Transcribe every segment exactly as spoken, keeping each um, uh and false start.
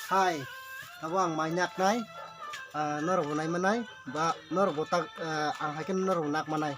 Hai, abo ang mai naknai, ah, norokbo naimanai, ba norokbo tak, ah, ang hai khe norokbo nakmanai.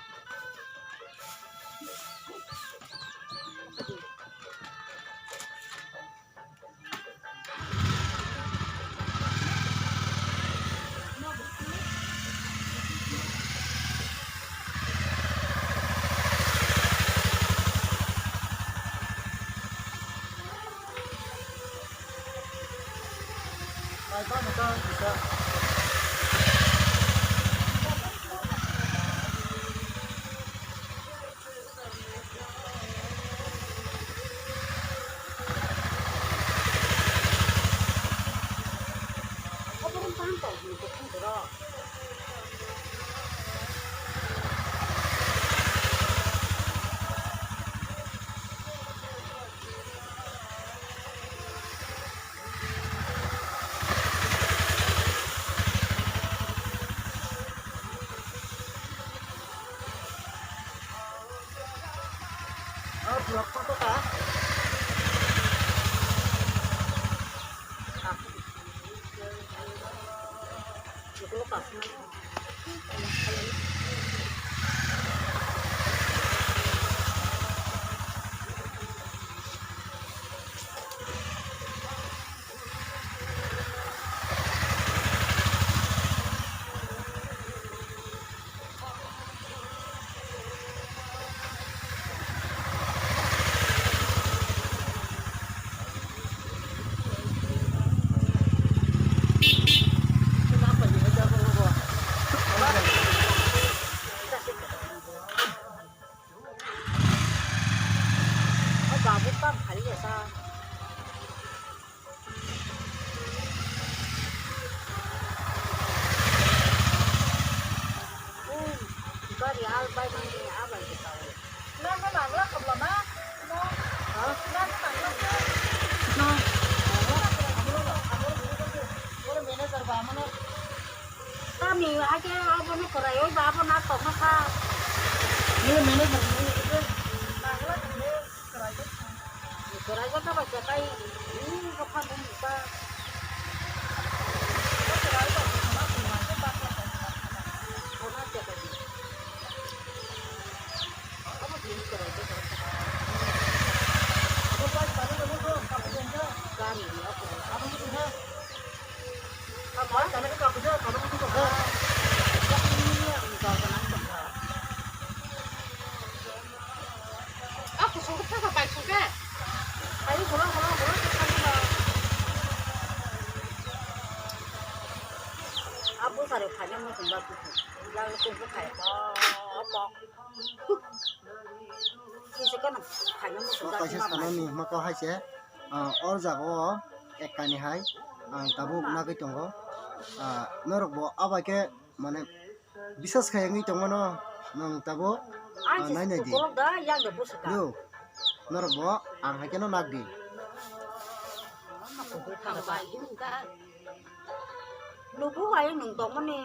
O babu tam khali ya sa. Gari al bai mani abai ke tau. Na na na la kabla na. Ha? Na na na la. No. Oro manager ba mano. Kami ake abono kwraiwi ba abono tongma kha. Ni manager ni ide. Nangla khe kwraiwi. Kwraiwi kha bai khe tai ni bokha bumsa. Kwraiwi ba khe ma khe ma khe bakla khe ma khe ma. Kona khe khe. Abu sare khanya mo sumba kuku. Lalu kuku khaya. Kisa kano khaina muchung. O kaisa sanani hwnma kok hai se, ah, o jaga o ek kani hai ang tabuk nagwi tongo. Ah, norok bo abai khe mane biswas khai wngwi tongmano nwng tabuk, ah, nai nai di. Yo, norok bo ang hai kheno nak di. Nubu hai nwng tongmani.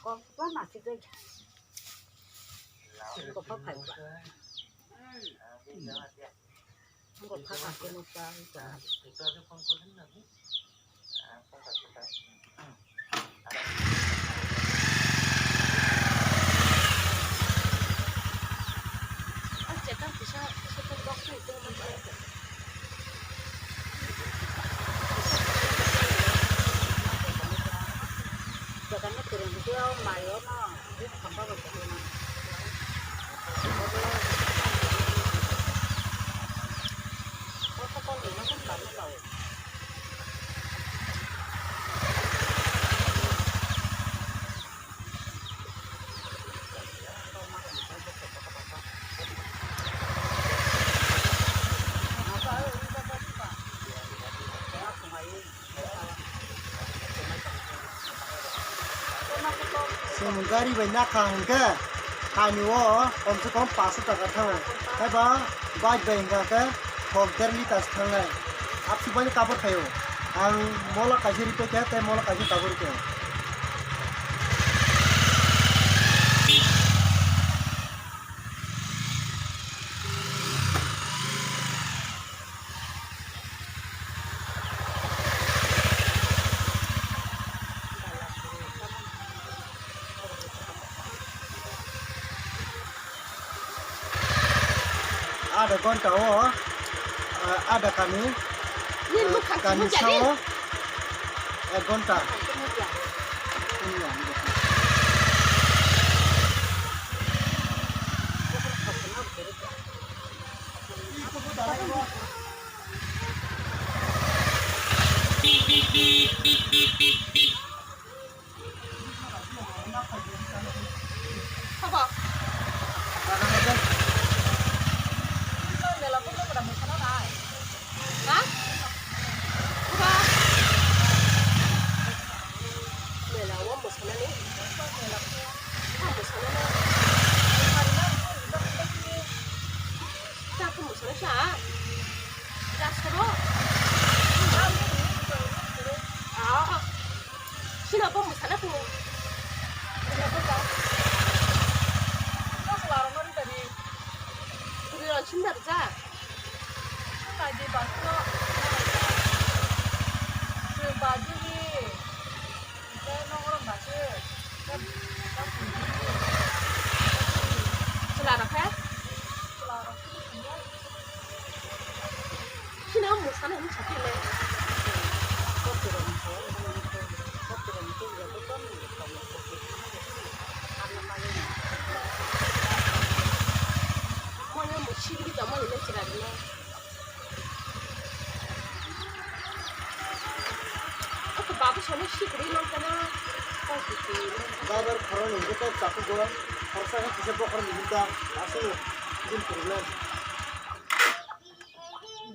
Kokma masih tu. Kokma phai ba. Kokma kake mo sa. Chwng gari bai nakha hwnkhe, thani o komse kom paanch sho taka thango. Haiba bike bai hwnkha khe thok der litre se thangnai. Absi bani kabur phaio. Ang mola kaisa ripai khe tei mola kaisa tabuk rikhe. Adha ghonta o, ah, adha kani, nini ah, bwkhak kani chumui jadi? Sao ek ghonta. Sabo? Mela o mwsanani? Mela o mwsanani? Chakhe mwsana sa? Jasoro? Ah, ah. Sino bo mwsana tongo. Bwrwi rok chimda rwjak. Chwla rok khe? Sino mwsana hinwi sakhe le. Mono mo sibiri tongmani le chwla rwno. Ako babu sano sikiri nang kana. Driver khoroknwi hwnkhe tei chakugo khoroksa khe kisa bokhorok ni himta aswk din problem.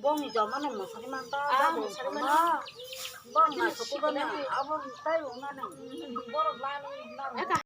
Bongni joma no mwsari manta. Ah, bongni mwsari joma manta. Bong na sukuba na abo tai wngna nang. Borok lani na.